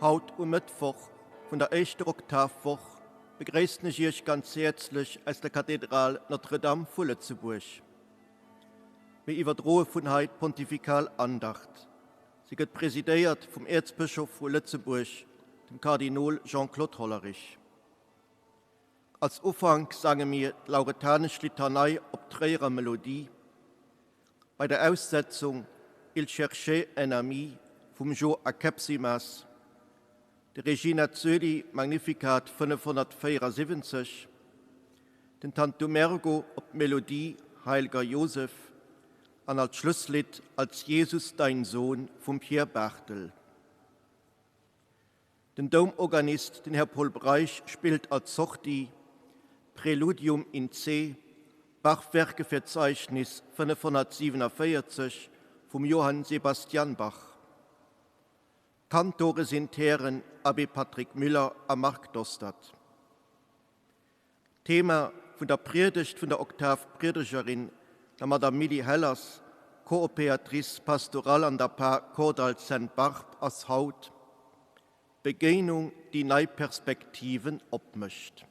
Haut um Mëttwoch vun der éischter Oktavwoch begréissen ech Iech ganz häerzlech aus der Kathedral Notre-Dame vu Lëtzebuerg. Mir iwwerdroe vun hei d'pontifikal Andacht. Si gëtt presidéiert vum Äerzbëschof vu Lëtzebuerg, dem Kardinol Jean-Claude Hollerich. Als Ufank sange mir d'Lauretanesch Litanei op Tréierer Melodie. Bei der Aussetzung Il cherchait un ami vum Jo Akepsimas, de Regina Coeli Magnificat 574, den Tantum Ergo op d'Melodie Heilger Josef an als Schlusslidd Als Jesus dein Sohn vum Pierre Barthel. Den Doumorganist, den Här Paul Breisch, spillt als Sortie Präludium in C, Bach-Werkeverzeichnis 547 vum Johann Sebastian Bach. D'Kantore sinn d'Hären Abbé Patrick Müller a Marc Dostert. D'Thema vun der Priedegt vun der Oktavpriedegerin, der Madame Milly Hellers, Coopéatrice pastorale an der Par Kordall Sainte-Barbe, ass haut, Begéinung, déi nei Perspektiven opmécht.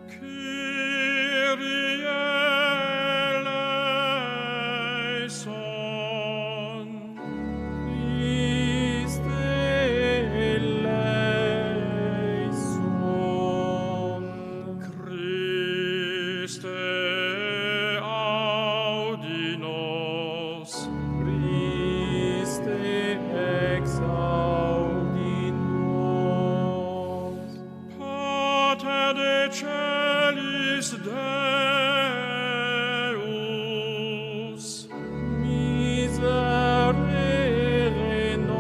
Kyrie eleison. Christe eleison. Christe audi nos. Christe exaudi nos. Pater de celis Deus, Miserere nobis.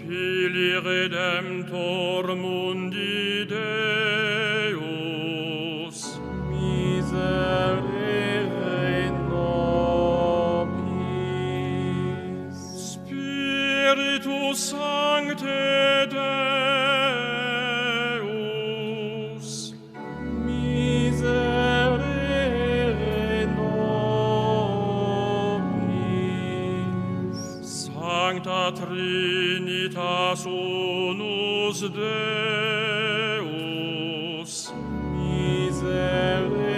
Filii Redemptor mundi Deus, Miserere nobis. Spiritus Sancte Deus, Miserere nobis. Sancta Trinitas unus Deus, Miserere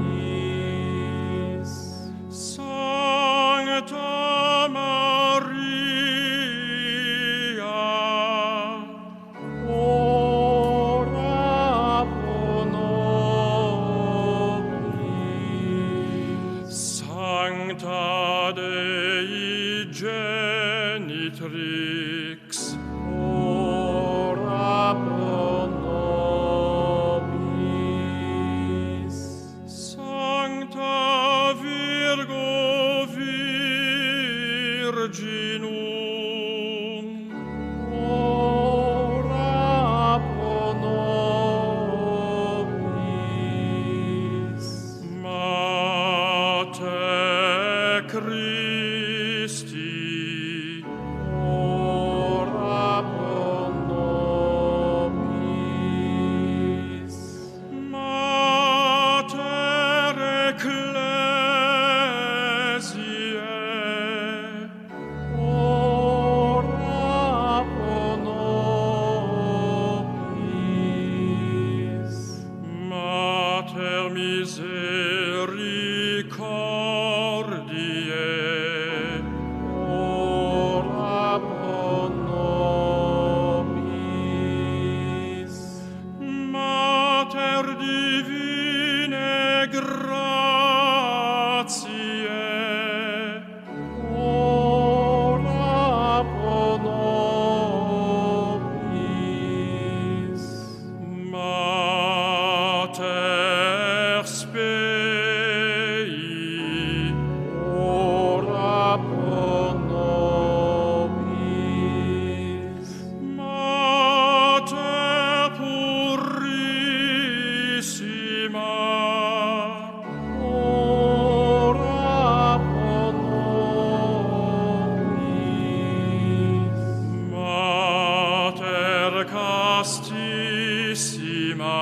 nobis. Sancta Maria, Ora pro nobis. Sancta Dei Genitrix, Ora pro nobis. Sancta Virgo Virginum, Ora pro nobis. Mater Christi, Ora pro nobis. Mater Ecclesiae, Ora pro nobis. Mater misericordiae, Ora pro nobis. Mater. Divine gratiae. Ora pro nobis. Mater spei. Ora pro nobis. Mater purissima. Ora pro nobis. Mater castissima.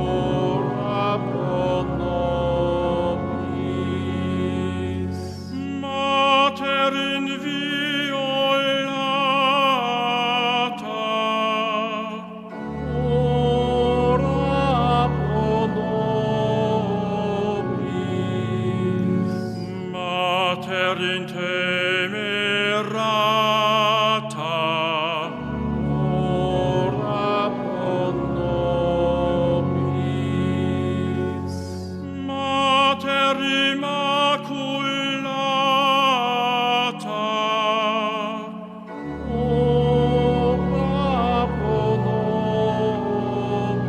Ora pro nobis. Mater inviolata. Ora pro nobis. Mater intemerata. Ora pro nobis. Mater immaculata. Ora pro nobis.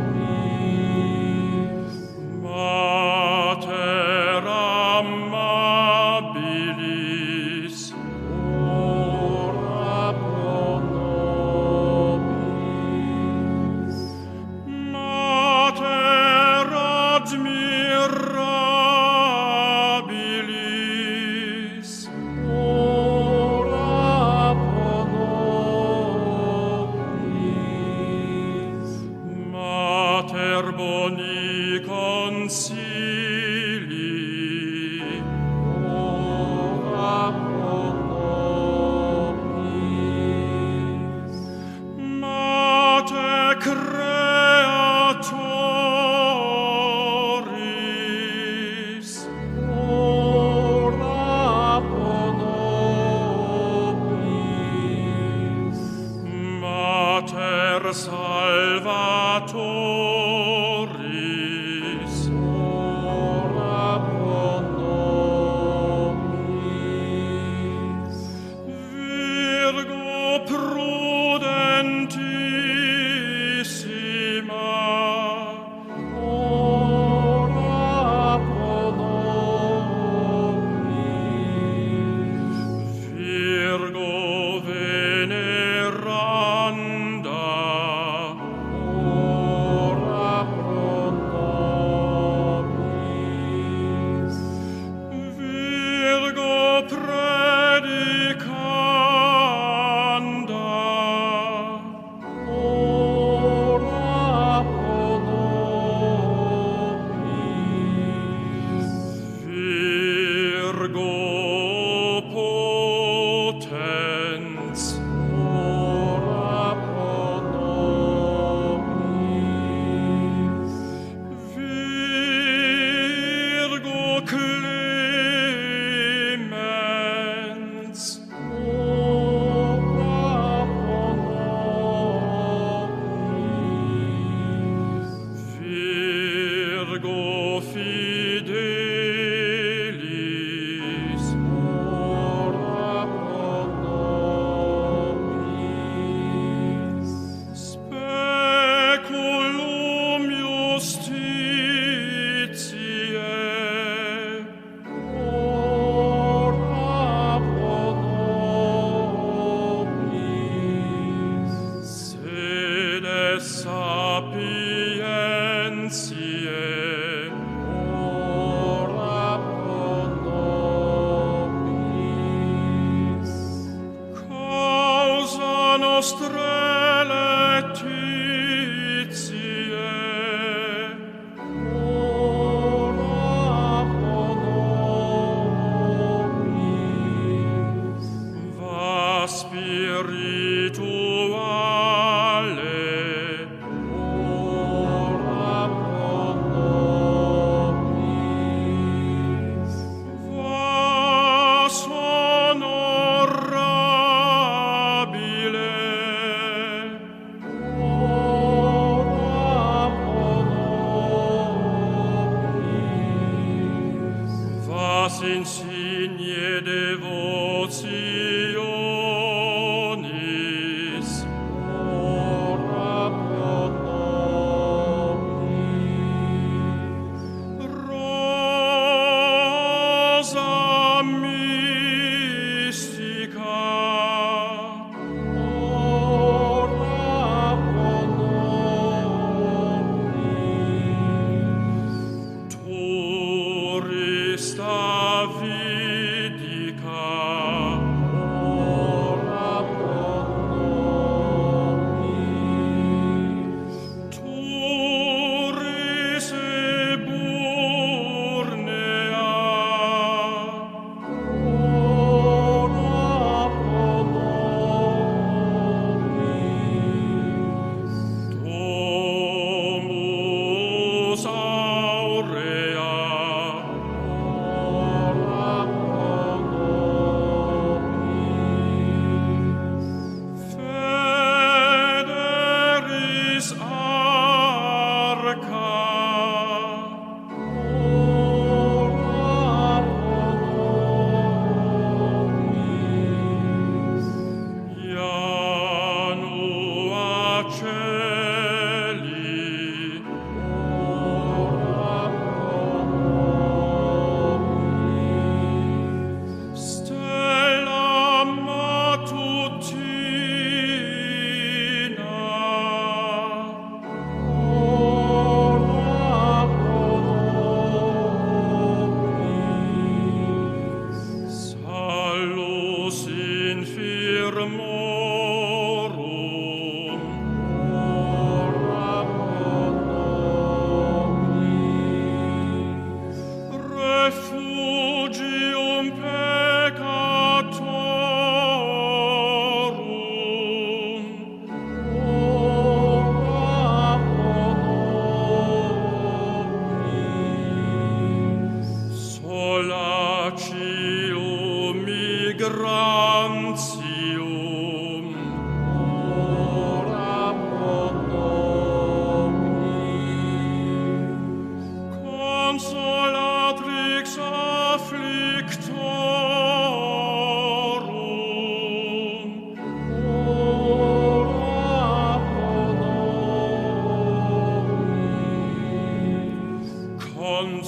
Mater amabilis. Ora pro nobis. Mater admirabilis. Ora pro nobis. Mater boni consilii. Ora pro nobis. Mater creatoris. Ora pro nobis. Mater salvatoris. Ora pro nobis. Virgo prudentissima. Ora pro nobis. Virgo veneranda. Ora pro nobis. Virgo predicanda. Ora pro nobis. Virgo potens. Ora pro nobis. Virgo clemens. Ora pro nobis. Virgo fidelis. Ora pro nobis. Speculum justitiae. Ora pro nobis. Sede sapientiae. Ora pro nobis. Causa nostrae laetitiae. Ora pro nobis. Va spirituale. Ora pro nobis.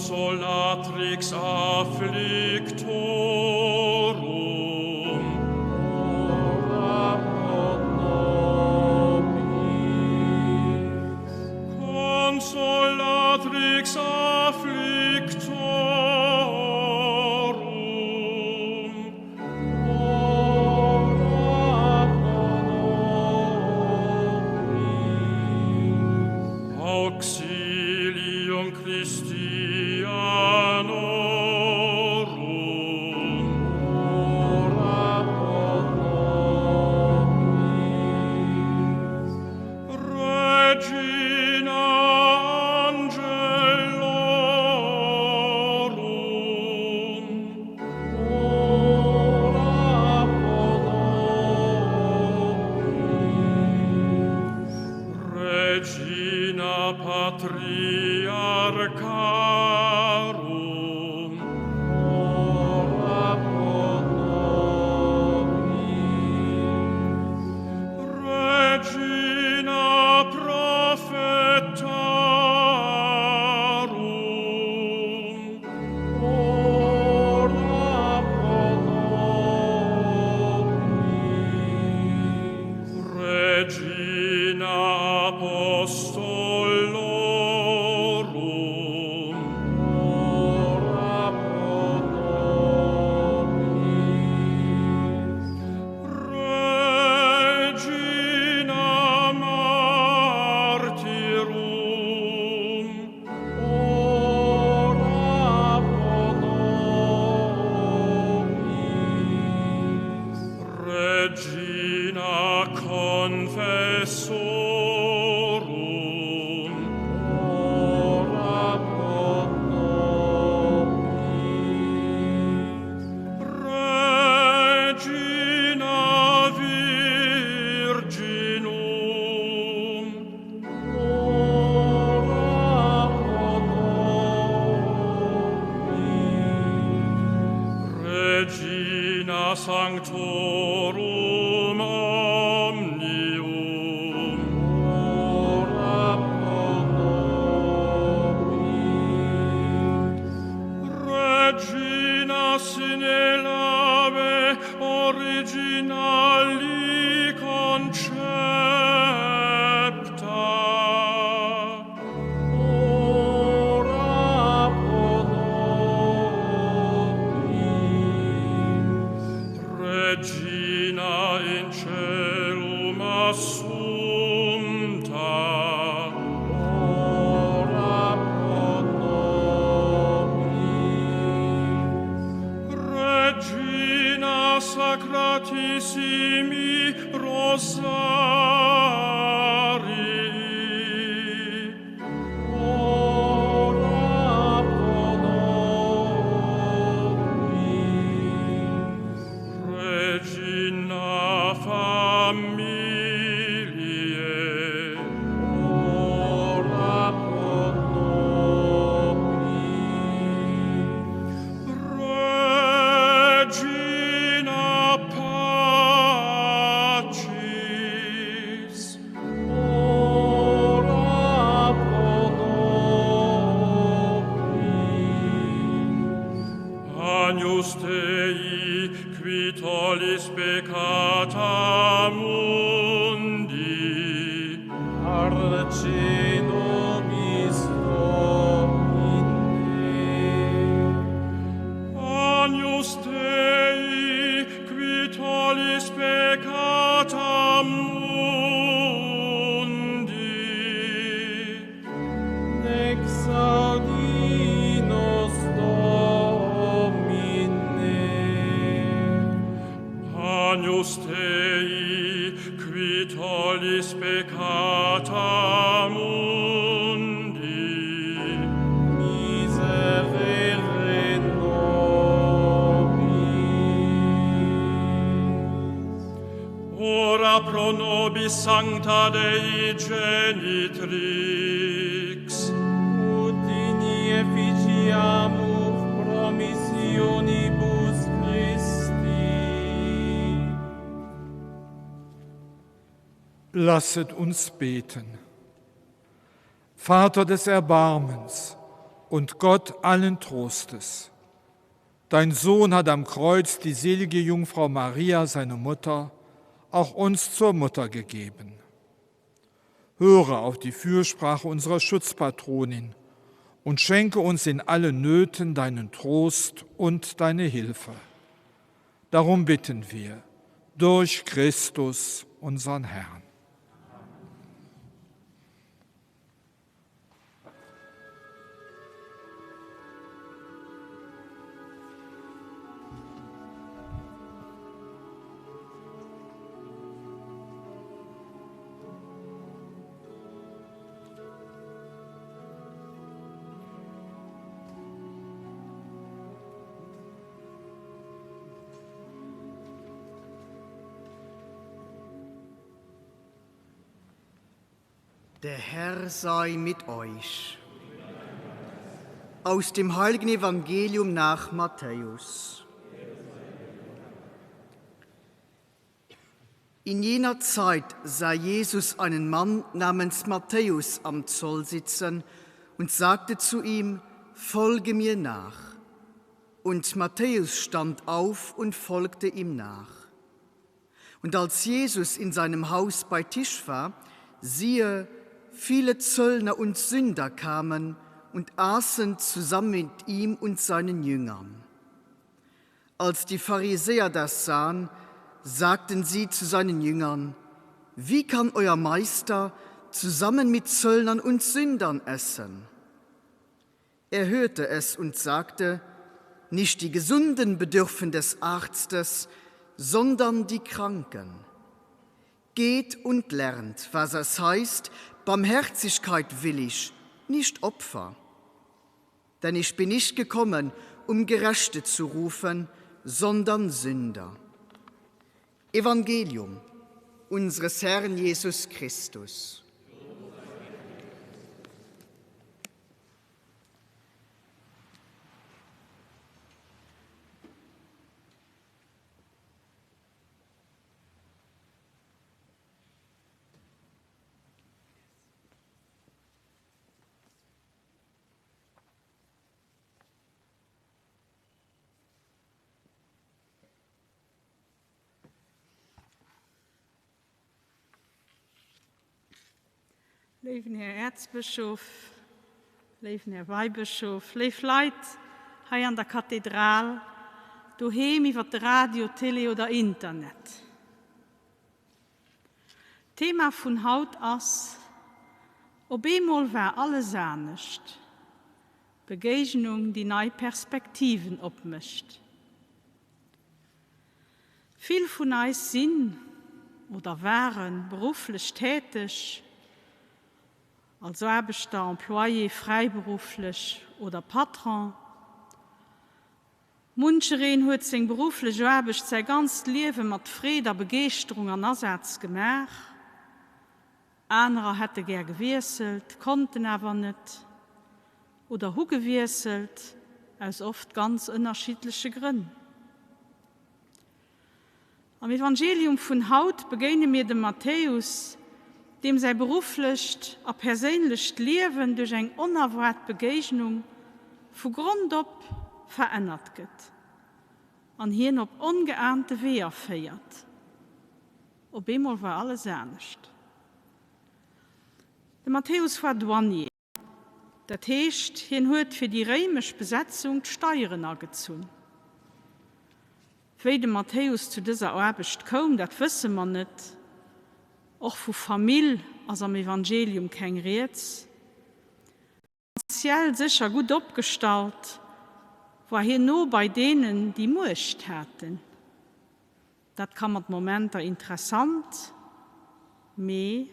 Consolatrix afflictorum, Ora pro nobis. Consolatrix afflictorum, Ora pro nobis. Auxilium Christianorum, Ora pro nobis. Regina Angelorum, Ora pro nobis. Regina Patriarcharum, Ora pro nobis. Regina Prophetarum, Ora pro nobis. Regina Apostolorum, Ora pro nobis. Regina Martyrum, Ora pro nobis. Regina Confessorum, Ora pro nobis. Regina Virginum, Ora pro nobis. Regina Sanctorum Omnium, Ora pro nobis. Regina sine labe originali concepta, Ora pro nobis. Regina in caelum assumpta, Ora pro nobis. Regina sacratissimi rosarii, Ora pro nobis. Regina familiae, Ora pro nobis. Regina pacis, Ora pro nobis. Agnus Dei, qui tollis peccata mundi, Arce nobis Domine. Agnus Dei, qui tollis peccata mundi, Exaudi nos Domine. Agnus Dei, qui tollis peccata mundi, Miserere nobis. Ora pro nobis sancta Dei genitrix, Ut in efficiamur promissionibus Christi. Lasset uns beten. Vater des Erbarmens, und Gott allen Trostes. Dein Sohn hat am Kreuz die selige Jungfrau Maria, seine Mutter, auch uns zur Mutter gegeben. Höre auf die Fürsprache unserer Schutzpatronin und schenke uns in allen Nöten deinen Trost und deine Hilfe. Darum bitten wir durch Christus, unseren Herrn. Der Herr sei mit euch. Aus dem heiligen Evangelium nach Matthäus. In jener Zeit sah Jesus einen Mann namens Matthäus am Zoll sitzen und sagte zu ihm: Folge mir nach. Und Matthäus stand auf und folgte ihm nach. Und als Jesus in seinem Haus bei Tisch war, siehe, viele Zöllner und Sünder kamen und aßen zusammen mit ihm und seinen Jüngern. Als die Pharisäer das sahen, sagten sie zu seinen Jüngern: Wie kann euer Meister zusammen mit Zöllnern und Sündern essen? Er hörte es und sagte: Nicht die Gesunden bedürfen des Arztes, sondern die Kranken. Geht und lernt, was es heißt, Barmherzigkeit will ich, nicht Opfer. Denn ich bin nicht gekommen, um Gerechte zu rufen, sondern Sünder. Evangelium unseres Herrn Jesus Christus. Léiwen Här Äerzbëschof, léiwen Här Weibëschof, léif Leit hei an der Kathedral, doheem iwwer de Radio, Télé oder Internet. D'Thema vun haut ass, Op eemol war alles anescht, Begéignung, déi nei Perspektiven opmécht. Vill vun eis sinn oder ware berufflech täteg, als Aarbechter, Employé, fräiberufflech oder Patron. Munchereen huet seng berufflech Aarbecht säi ganzt Liewe mat Freed a Begeeschterung an Asaz gemaach. Anerer hätte gär gewiesselt, konnten awer net oder hu gewiesselt, aus oft ganz ënnerschiddleche Grënn. Am Evangelium vun haut begéine mir dem Matthäus, deem säi berufflecht a perséinlecht Liewen duerch eng onerwaart Begéignung vu Grond op verännert gëtt an hien op ongeahnte Weeër féiert. Op eemol war alles anescht. De Matthäus war Douanier. Dat heescht, hien huet fir déi réimesch Besetzung d'Steieren agezunn. Wéi de Matthäus zu dëser Aarbecht koum, dat wësse mer net. Och vu Famill ass am Evangelium keng Rieds. Finanziell sécher gutt opgestallt, war hien no bei deenen, déi Muecht haten. Dat ka mat Momenter interessant, mee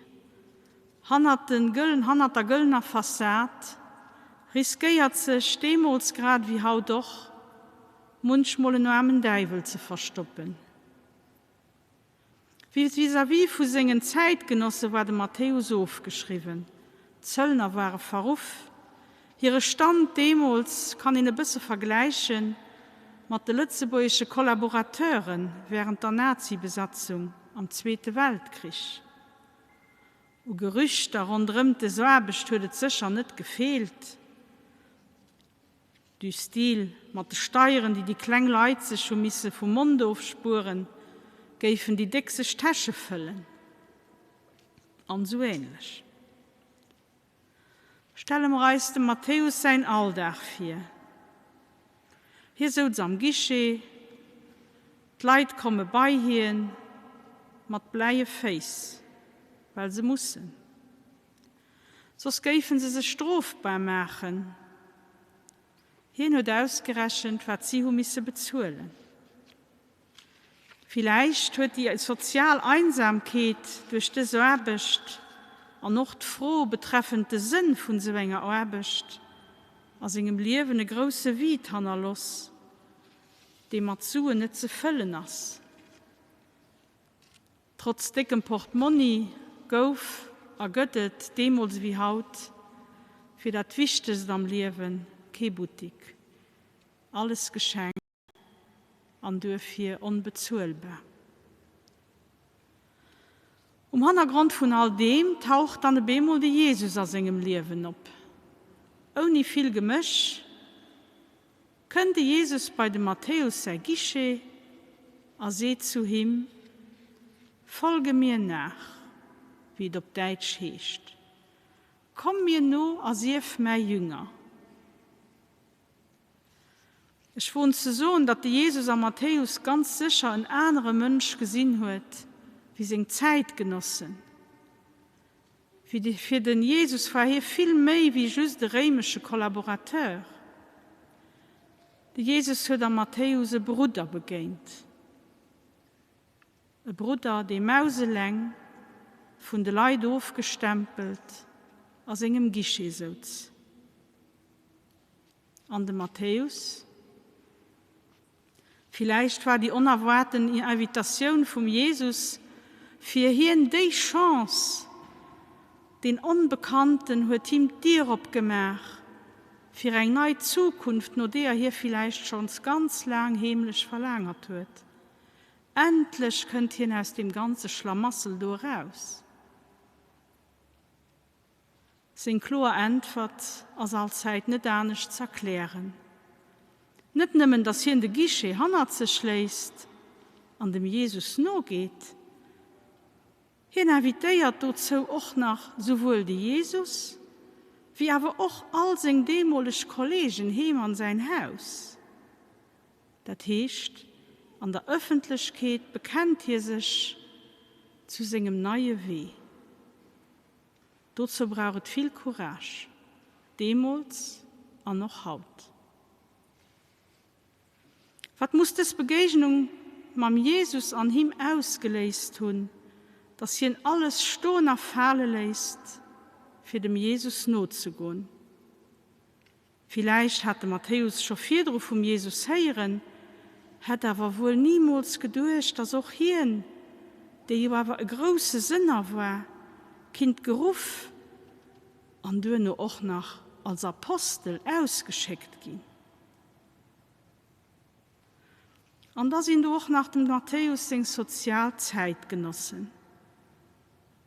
hannert den gëllen, hannert der gëllener Fassad riskéiert sech, deemools grad ewéi haut och, munchmol en aarmen Däiwel ze verstoppen. Vis-à-vis vu sengen Zäitgenosse war de Matthäus ofgeschriwwen. D'Zöllner ware verruff. Hire Stand deemools kann een e bësse vergläiche mat de lëtzebuergesche Kollaborateure wärend der Nazi-Besatzung am Zweete Weltkrich. U Gerüchter ronderëm des Aarbecht huet et sécher net gefeelt. Du Stil, mat de Steieren, déi déi kleng Leit sech hu misse vum Mond ofspueren, géifen déi Déck sech d'Täsche fëllen. An esou ähnlech. Stelle mer eis dem Matthäus säin Alldag vir. Hie souz am Guichet, d'Leit komme bei hien, mat bläie Féiss, well se mussen. Soss géifen se sech strofbar maachen. Hien huet ausgerechent, wat si hu misse bezuelen. Villäicht huet déi sozial Einsamkeet duerch dës Aarbecht an och d'Fro betreffend de Sënn vun esou enger Aarbecht a sengem Liewen e grousse Vide hannerloss, dee mat Suen net ze fëllen ass. Trotz déckem Portmonni gouf a gëtt et, deemools ewéi haut, fir dat Wichtegst am Liewe kee Buttik. Alles Geschenk an duerfir onbezuelbar. Um Hannergrond vun all deem taucht dann e beemol de Jesus a sengem Liewen op. Ouni vill Geméch kënnt de Jesus bei dem Matthäus säi Guichet a seet zu him, Folge mir nach, wéi et op Däitsch heescht, Komm mir no a sief mäi Jünger. Ech woen ze soen, datt de Jesus am Matthäus ganz sécher en anere Mënsch gesinn huet wéi seng Zäitgenossen. Fir den Jesus war hie vill méi wéi just e réimesche Kollaborateur. De Jesus huet am Matthäus e Brudder begéint. E Brudder, dee mauseleng, vun de Leit ofgestempelt, a sengem Guichet souz. An de Matthäus? Villäicht war déi onerwaarten Invitatioun vum Jesus fir hien déi Chance, deen Onbekannten huet him d'Dier opgemaach fir eng nei Zukunft, no deeër hie villäicht schonns ganz laang heemlech verlaangert huet. Endlech kënnt hien aus deem ganze Schlamassel do eraus. Seng kloer Äntwert ass allzäit net anescht z'erklären. Net nëmmen, datt hien de Guichet hannert sech léisst an dem Jesus nogeet, hien invitéiert dozou och nach souwuel de Jesus wéi awer och all seng deemoleg Kolleegen heem an säin Haus. Dat heescht, an der Ëffentlechkeet bekennt hie sech zu sengem neie Wee. Dozou brauch et vill Courage, deemools an och haut. Wat muss dës Begéignung mam Jesus an him ausgeléist hunn, dass hien alles stoen a fale léisst, fir dem Jesus nozegoen? Villäicht hat de Matthäus scho virdru vum Jesus héieren, hätt awer wuel nimools geduecht, datt och hien, dee jo awer e grousse Sënner war, kinnt geruff an duerno och nach als Apostel ausgeschéckt ginn. An da sinn do och nach dem Matthäus seng sozial Zäitgenossen.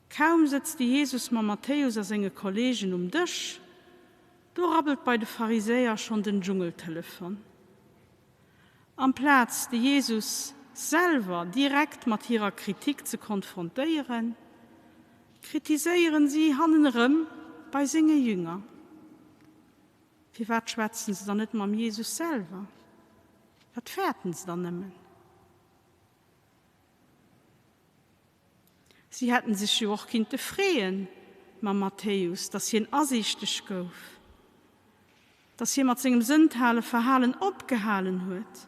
Kaum sëtzt de Jesus mam Matthäus a senge Kolleegen um Dësch, do rabbelt bei de Pharisäer schonn den Dschungeltelefon. Amplaz de Jesus selwer direkt mat hirer Kritik ze konfrontéieren, kritiséieren si hannen erëm bei senge Jünger. Firwat schwätzen se dann net mam Jesus selwer? Wat fäerten se dann nëmmen? Si hätten sech jo och kinnte freeën mam Matthäus, dass hien asiichteg gouf, dass hie mat sengem sëndhale Verhalen opgehalen huet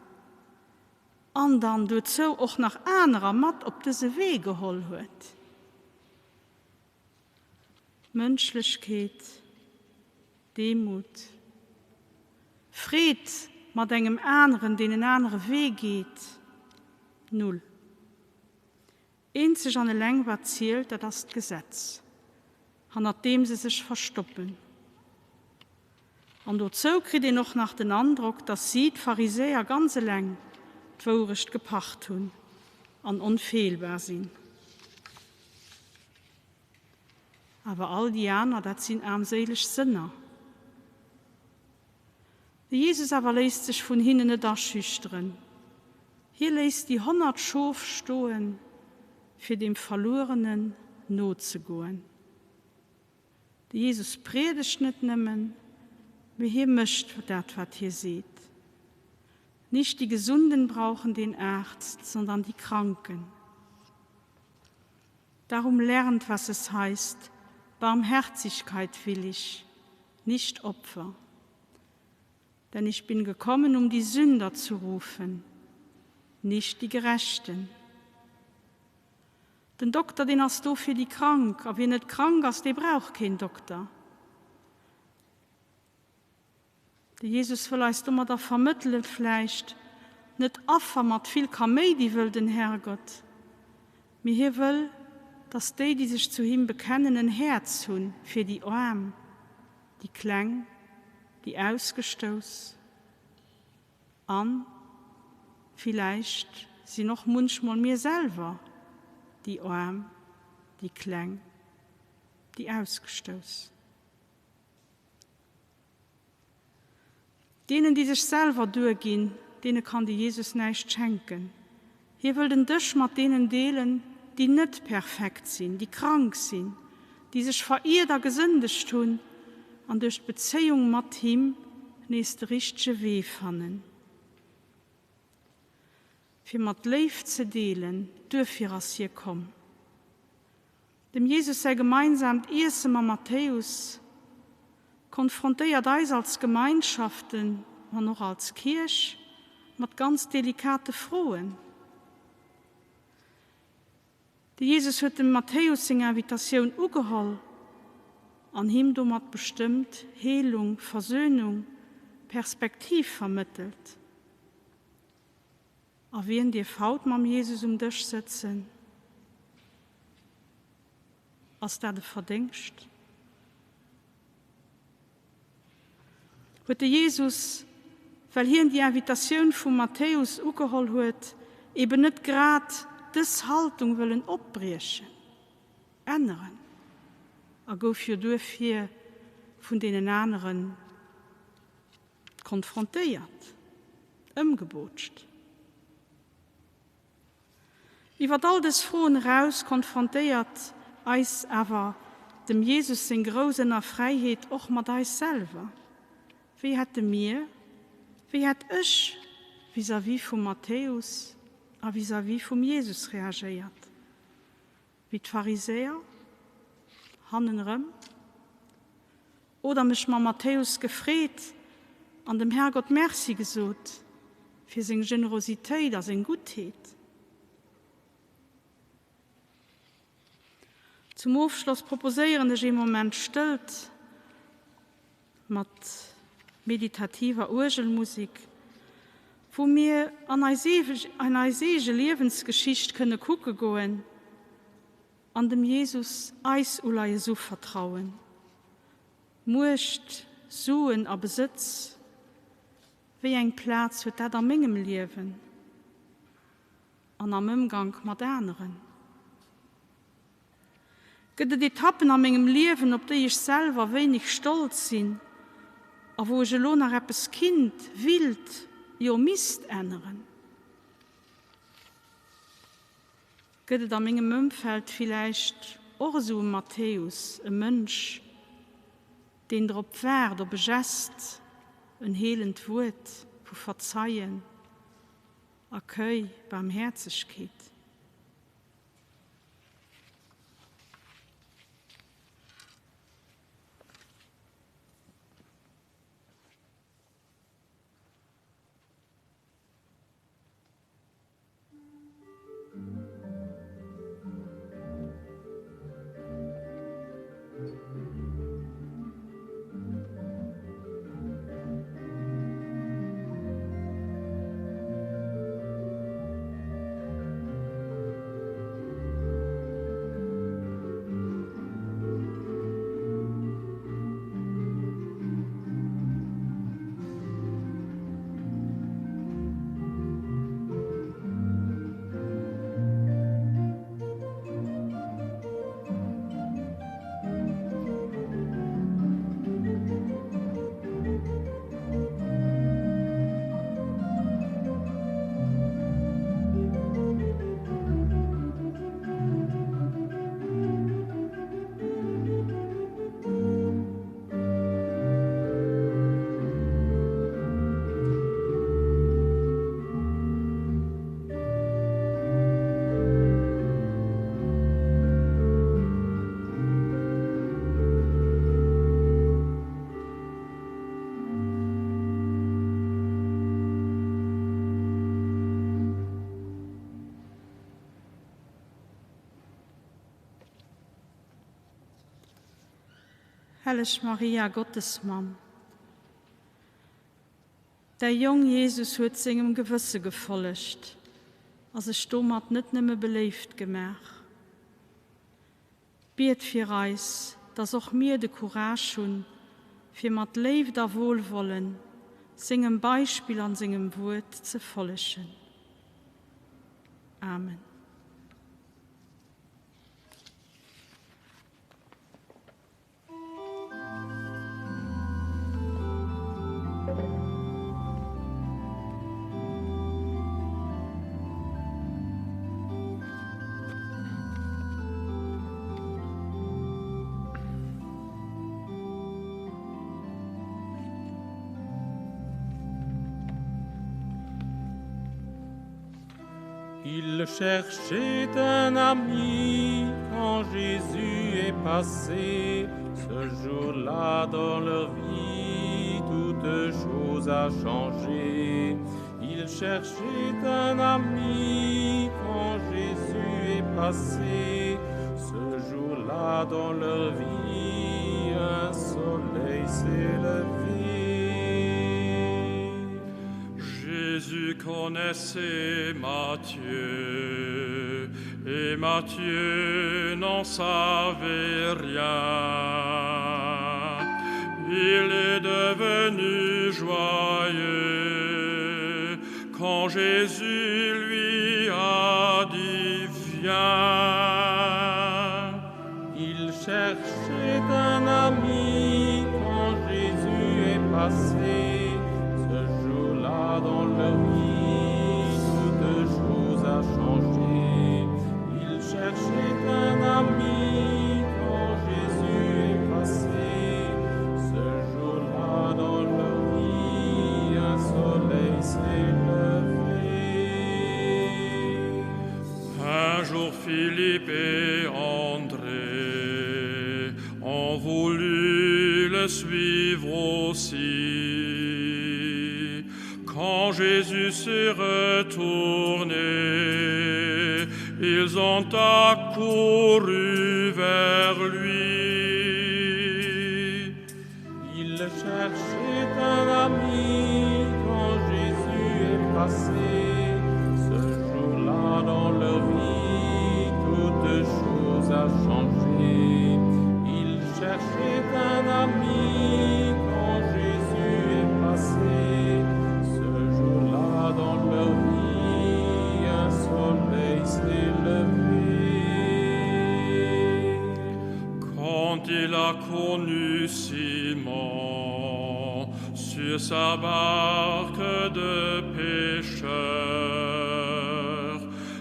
an dann dozou och nach anerer mat op dëse Wee geholl huet. Mënschlechkeet, Demut, Freed mat engem aneren, deen en anere Wee geet, null. Eenzeg an eleng wat zielt, dat ass d'Gesetz, hannert deem se sech verstoppen. An dozou kritt een och nach den Androck, datt si, d'Pharisäer, ganz eleng d'Wourecht gepacht hunn an onfeelbar sinn. Awer all déi aner, dat sinn aarmséileg Sënner. De Jesus awer léisst sech vun hinnen net aschüchteren. Hie léisst déi 100 Schof stoen, fir deem Verluerenen nozegoen. De Jesus priedegt net nëmmen, mee hie mécht dat, wat hie seet. Nicht die Gesunden brauchen den Arzt, sondern die Kranken. Darum lernt, was es heißt, Barmherzigkeit will ich, nicht Opfer. Denn ich bin gekommen, um die Sünder zu rufen, nicht die Gerechten. Den Dokter, deen ass do fir déi Krank, a wien net krank ass, dee brauch keen Dokter. De Jesus wëll eis domadder vermëttelen, vläicht net Affer mat vill Kaméidi wëll den Herrgott, mee hie wëll, dass déi, déi sech zu him bekennen, en Häerz hu fir déi Aarm, déi Kleng, déi Ausgestouss. An villäicht sinn och munchmol mir selwer déi Aarm, déi Kleng, déi Ausgestouss. Deenen, déi sech selwer duerginn, deene kann de Jesus näischt schenken. Hie wëll den Dësch mat deenen deelen, déi net perfekt sinn, déi krank sinn, déi sech veriert a gesëndegt hunn an duerch d'Bezéiung mat him nees de richtege Wee fannen. Fir mat Léift ze deelen, duerfir ass hie komm. Dem Jesus säi gemeinsaamt Iesse mam Matthäus konfrontéiert eis als Gemeinschaften an och als Kierch mat ganz delikate Froen. De Jesus huet dem Matthäus seng Invitatioun ugeholl an him domat bestëmmt Heelung, Versönung, Perspektiv vermëttelt. A wien dierf haut mam Jesus um Dësch sëtzen? Ass dat e Verdéngscht? Huet de Jesus, well hien déi Invitatioun vum Matthäus ugeholl huet, eben net grad dës Haltung wëllen opbriechen, änneren a gouf jo duerfir vun deenen aneren Konfrontéiert, ëmgebootscht. Iwwer all dës Froen eraus konfrontéiert eis awer dem Jesus seng grouss Ënnerfräiheet och mat eis selwer. Wéi hätte mir, wéi hätt ech vis-à-vis vum Matthäus a vis-à-vis vum Jesus reagéiert? Wéi d'Pharisäer? Hannen erëm? Oder mech mam Matthäus gefreet an dem Herrgott Merci gesot fir seng Generositéit a seng Guttheet. Zum Ofschloss proposéieren ech ee Moment Stëllt mat meditativer Uergelmusik, wou mir an eis eege Liewensgeschicht kënne kucke goen An dem Jesus eis Uleies uvertrauen. Muecht, Suen a Besëtz, wéi eng Plaz huet dat a mengem Liewen an am Ëmgank mat aneren? Gëtt et Etappen a mengem Liewen, op déi ech selwer wéineg stolz sinn a wou ech elo nach eppes kinnt, willt, jo misst änneren? Gëtt et a mengem Ëmfeld villäicht och esou e Matthäus, e Mënsch, deen drop waart, op e Gest, en heelend Wuert vu Verzeien, Accueil, Baarmhäerzegkeet? Helleg Maria, Gottesmamm, däi Jong Jesus huet sengem Gewësse gefollegt a sech domat net nëmme beléift gemaach. Biet fir eis, dass och mir de Courage hunn, fir mat Léift a Wohlwollen sengem Beispill an sengem Wuert ze follegen. Amen. Il cherchait un ami quand Jésus est passé. Ce jour-là dans leur vie, toute chose a changé. Il cherchait un ami quand Jésus est passé. Ce jour-là dans leur vie, un soleil s'est levé. Jésus connaissait Matthieu et Matthieu n'en savait rien. Il est devenu joyeux quand Jésus lui a dit viens. Il cherchait un ami quand Jésus est passé. Ce jour-là dans leur vie, toute chose a changé. Il cherchait un ami quand Jésus est passé. Ce jour-là dans leur vie, un soleil s'est levé. Un jour Philippe et André ont voulu le suivre aussi. Quand Jésus s'est retourné, ils ont accouru vers lui. Il cherchait un ami quand Jésus est passé. Ce jour-là dans leur vie, toute chose a changé. Il cherchait un ami quand Jésus est passé. Ce jour-là dans leur vie, un soleil s'est levé. Quand il a connu Simon sur sa barque de pêcheur,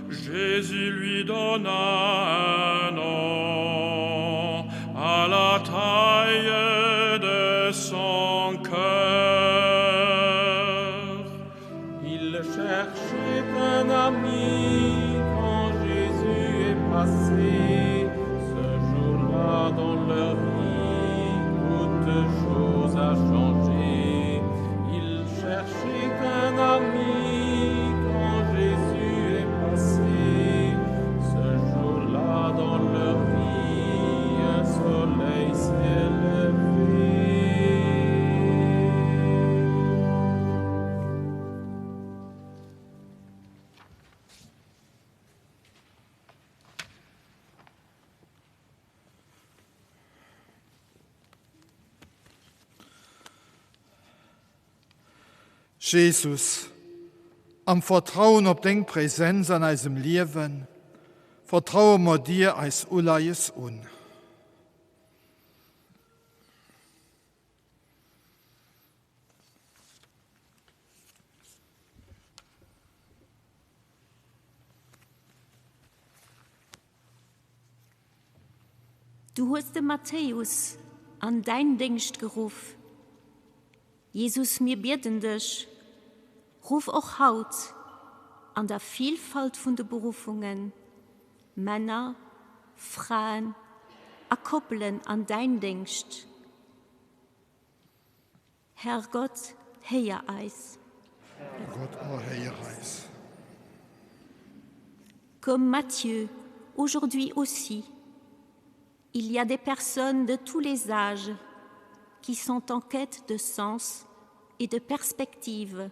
Jésus lui donna un nom à la taille de son cœur. Il cherchait un ami quand Jésus est passé. Ce jour-là dans leur vie, toute chose a changé. Il cherchait un ami quand Jésus est passé. Ce jour-là dans leur vie, un soleil s'est levé. Jesus, am Vertrauen op deng Präsenz an eisem Liewen, vertraue mer dir eis Uleies un. Du hues de Matthäus an däin Déngscht geruff. Jesus, mir bieden dech, ruff och haut an der Vielfalt vun de Beruffungen Männer, Fraen a Koppelen an däin Déngscht. Herrgott, héier eis. Herrgott, erhéier eis. Comme Matthieu, aujourd'hui aussi, il y a des personnes de tous les âges. qui sont en quête de sens et de perspective.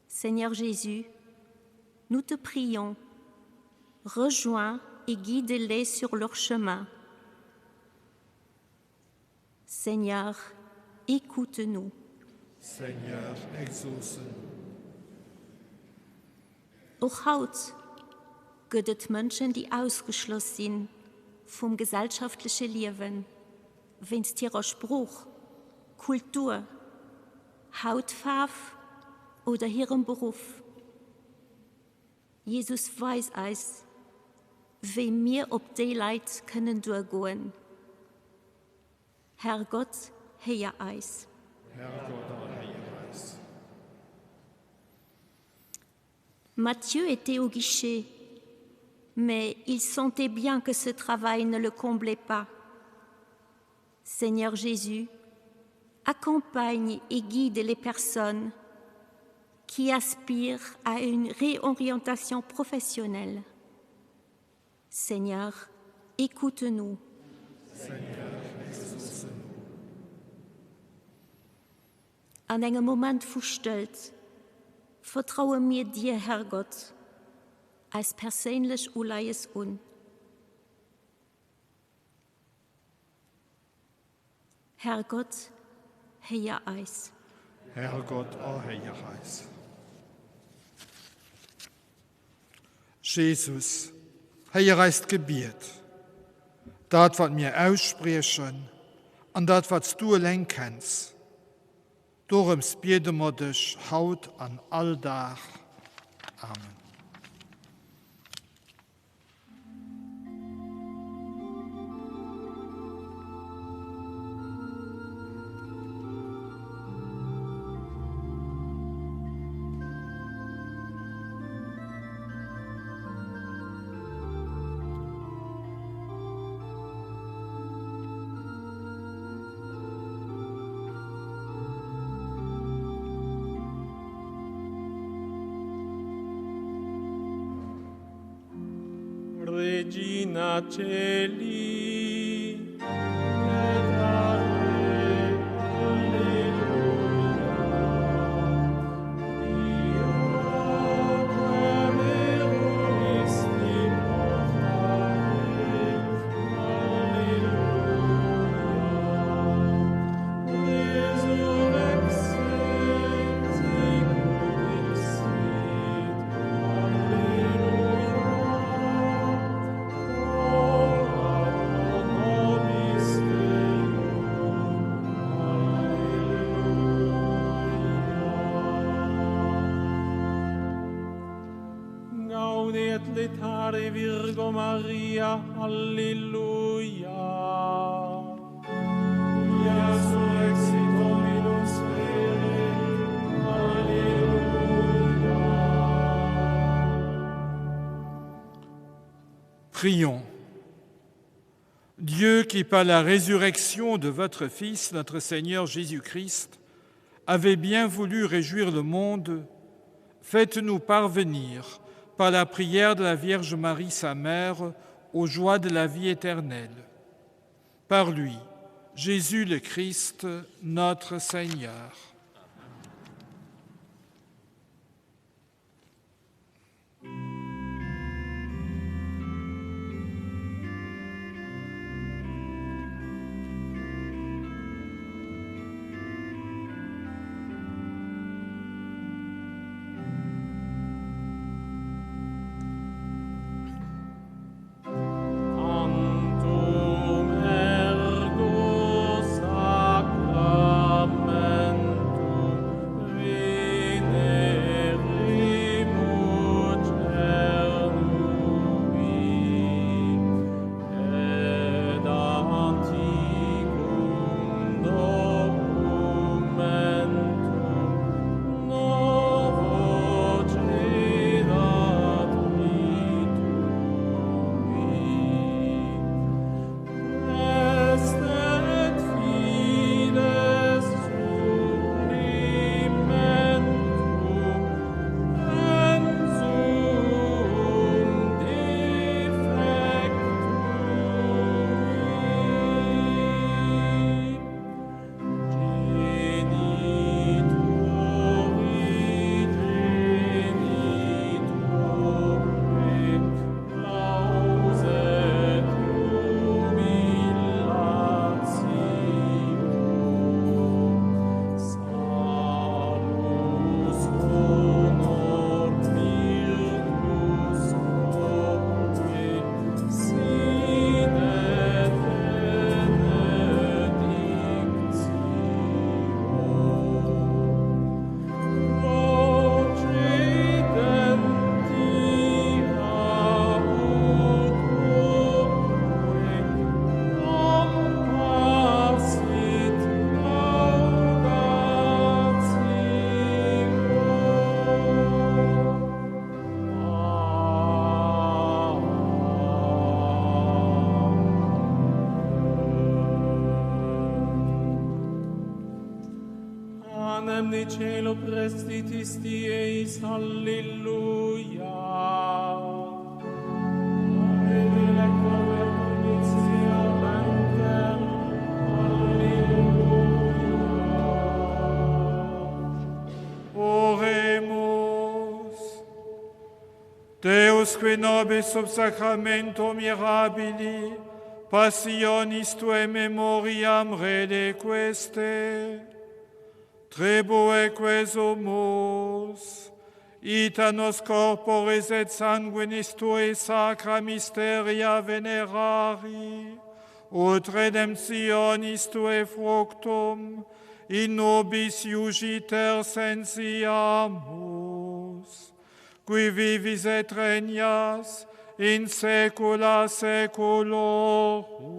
Seigneur Jésus, nous te prions, rejoins et guide-les sur leur chemin. Seigneur, écoute-nous. Seigneur, exauce-nous. Och haut gëtt et Mënschen, déi ausgeschloss si vum gesellschaftleche Liewen, wéinst hirer Sprooch, Kultur, Hautfaarf oder hirem Beruff. Jesus, weis eis, wéi mir op déi Leit kënnen duergoen. Herrgott, héier eis. Herrgott, erhéier eis. Matthieu était au guichet, mais il sentait bien que ce travail ne le comblait pas. Seigneur Jésus, accompagne et guide les personnes qui aspirent à une réorientation professionnelle. Seigneur, écoute-nous. Seigneur, exauce-nous. An engem Moment vu Stëllt vertraue mir dir, Herrgott, eis perséinlech Uleies un. Herrgott, héier eis. Herrgott, erhéier eis. Jesus, héier eist Gebiet, dat wat mir ausspriechen an dat wat s du eleng kenns. Dorëms biede mer dech haut an all Dag. Amen. Regina Celi, Laetare Virgo Maria, Alleluia. Resurrexit Dominus vere, Alleluia. Prions. Dieu qui, par la résurrection de votre Fils, notre Seigneur Jésus-Christ, avait bien voulu réjouir le monde, faites-nous parvenir, par la prière de la Vierge Marie, sa mère, aux joies de la vie éternelle. Par lui, Jésus le Christ, notre Seigneur. Tantum ergo sacramentum. Panem de cielo prestitisti eis, Alleluia. Ave dilecta verbum mentem, Alleluia. Oremus. Deus qui nobis sub sacramento mirabili, passionis tuae memoriam redequeste, tribueque sumus, ita nos corporis et sanguinis tuae sacra mysteria venerari, ut redemptionis tuae fructum in nobis iugiter sensiamus, qui vivis et regnas in saecula saeculorum.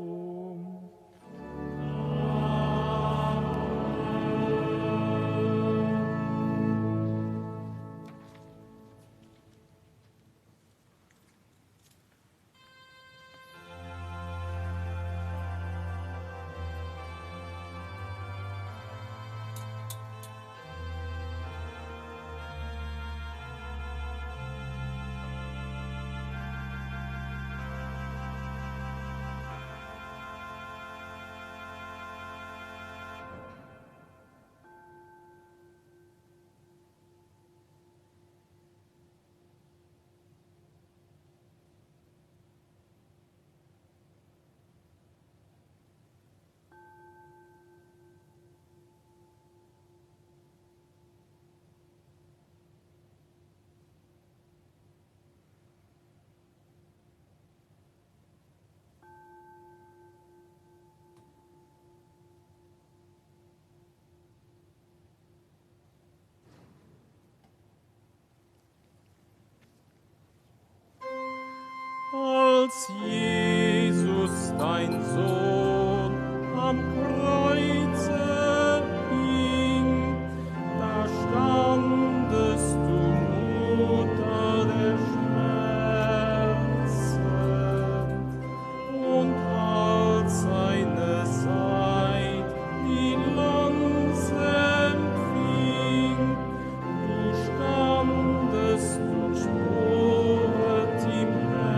Als Jesus, dein Sohn, am Kreuze hing, da standest du Mutter der Schmerzen, und als seine Zeit die Lanze empfing, du standest und sporet im Herzen.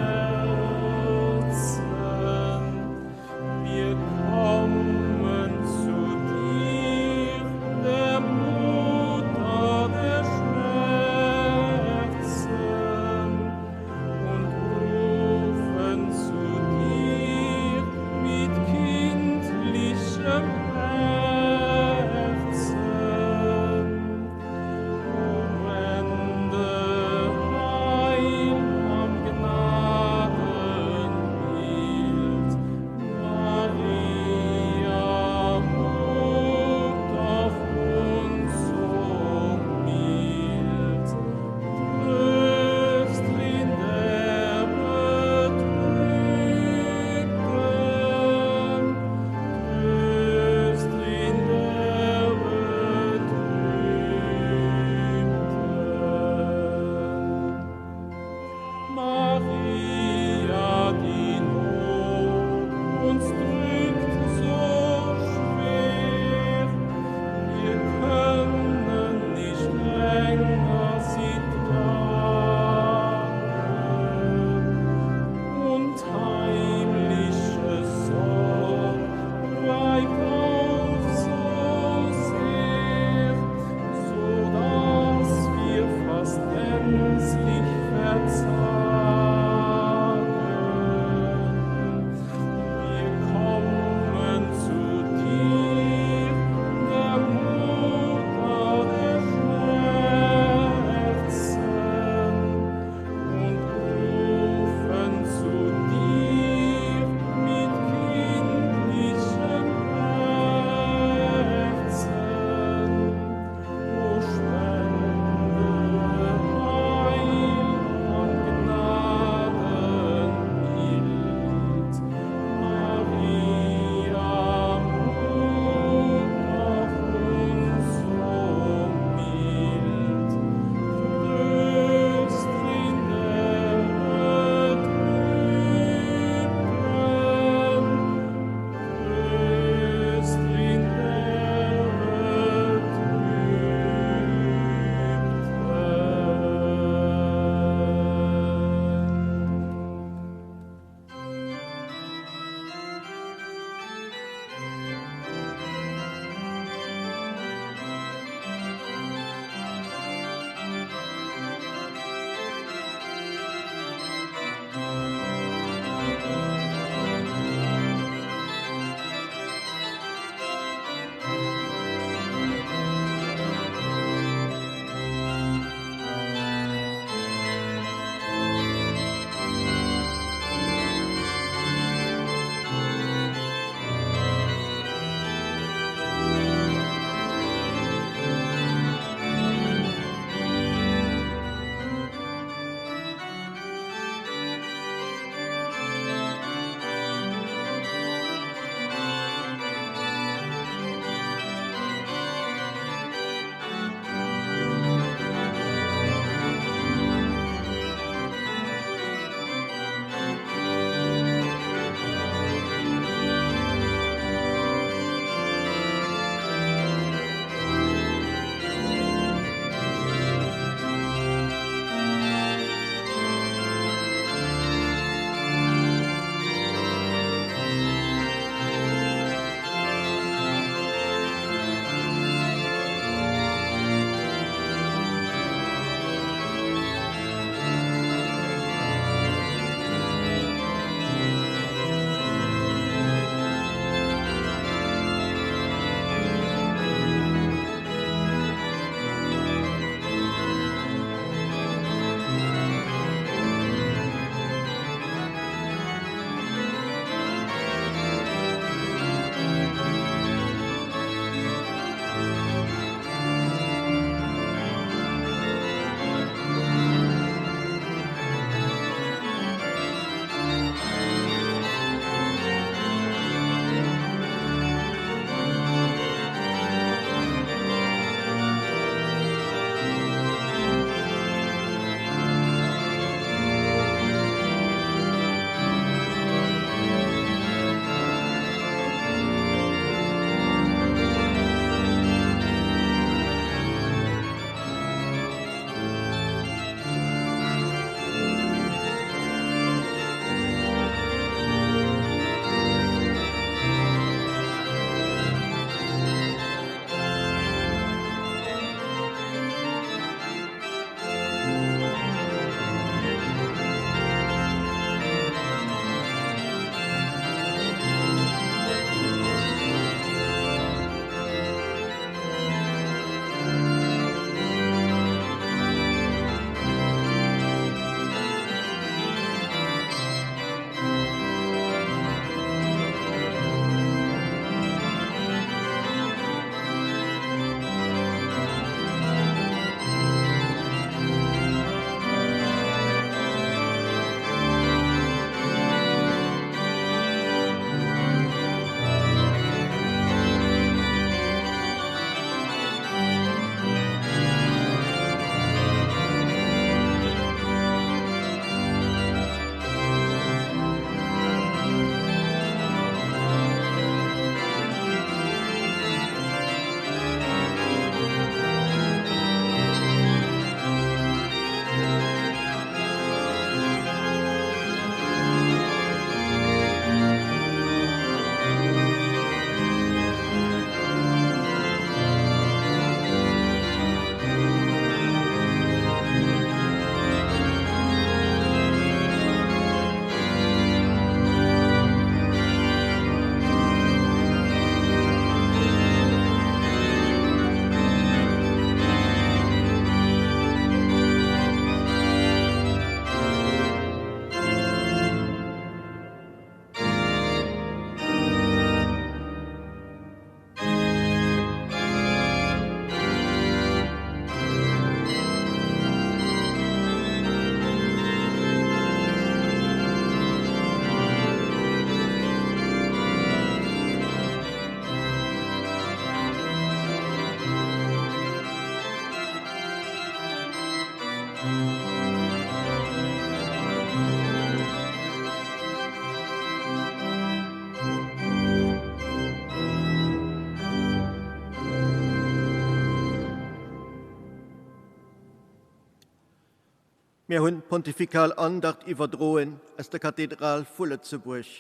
Mir hunn d'Pontifikal Andacht iwwerdroen aus der Kathedral vu Lëtzebuerg.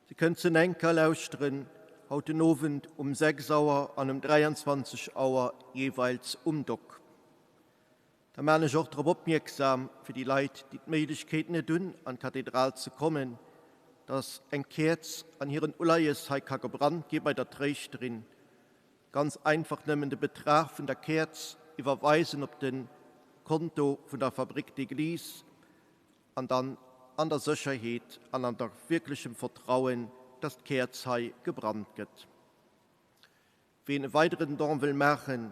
Dir kënnt se enker lauschteren haut den Owend um 6 Auer an um 23 Auer jeeweils um Dock. Da maan ech och drop opmierksam, fir déi Leit, déi d'Méiglechkeet net hunn an d'Kathedral ze kommen, dass eng Käerz an hiren Uleies hei ka gebrannt gi bei der Tréischterin. Ganz einfach nëmmen de Betrag vun der Käerz iwwerweisen op den Konto vun der Fabrique d'Eglise an dann an der Sécherheet an an der wierklechem Vertrauen, dass d'Käerz hei gebrannt gëtt. Ween e weideren Don wëll maachen,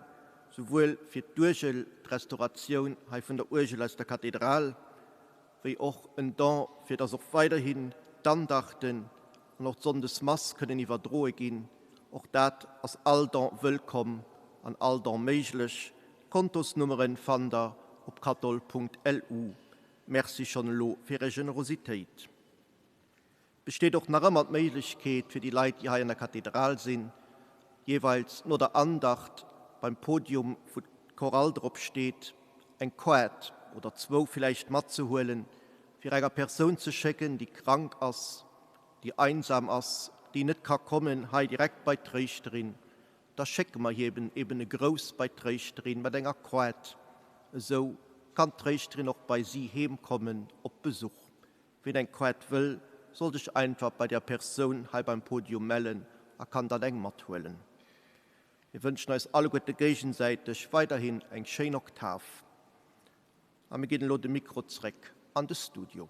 souwuel fir d'Uergel, d'Restauratioun hei vun der Uergel aus der Kathedral, wéi och en Don fir dass och weiderhin d'Andachten an och d'Sonndesmass kënnen iwwerdroe ginn, och dat ass all Don wëllkomm an all Don méiglech. D'Kontosnummeren fannt der op kathol.lu. Merci schonn elo fir Är Generositéit. Besteet och nach ëmmer d'Méiglechkeet fir déi Leit, déi hei an der Kathedral sinn, jeeweils no der Andacht beim Podium, wou d'Chorale drop steet, eng Koart oder zwou villäicht matzehuelen, fir enger Persoun ze schécken, déi krank ass, déi einsam ass, déi net ka kommen hei direkt bei d'Tréischterin. Da schécke mer hir eben e Grouss bei d'Tréischterin mat enger Koart. Esou kann d'Tréischterin och bei si heem kommen op Besuch. Ween eng Koart wëll, soll sech einfach bei der Persoun hei beim Podium mellen a kann dann eng mathuelen. Mir wënschen eis alleguerte géigensäiteg weiderhin eng schéin Oktav a mir ginn elo de Mikro zréck an de Studio.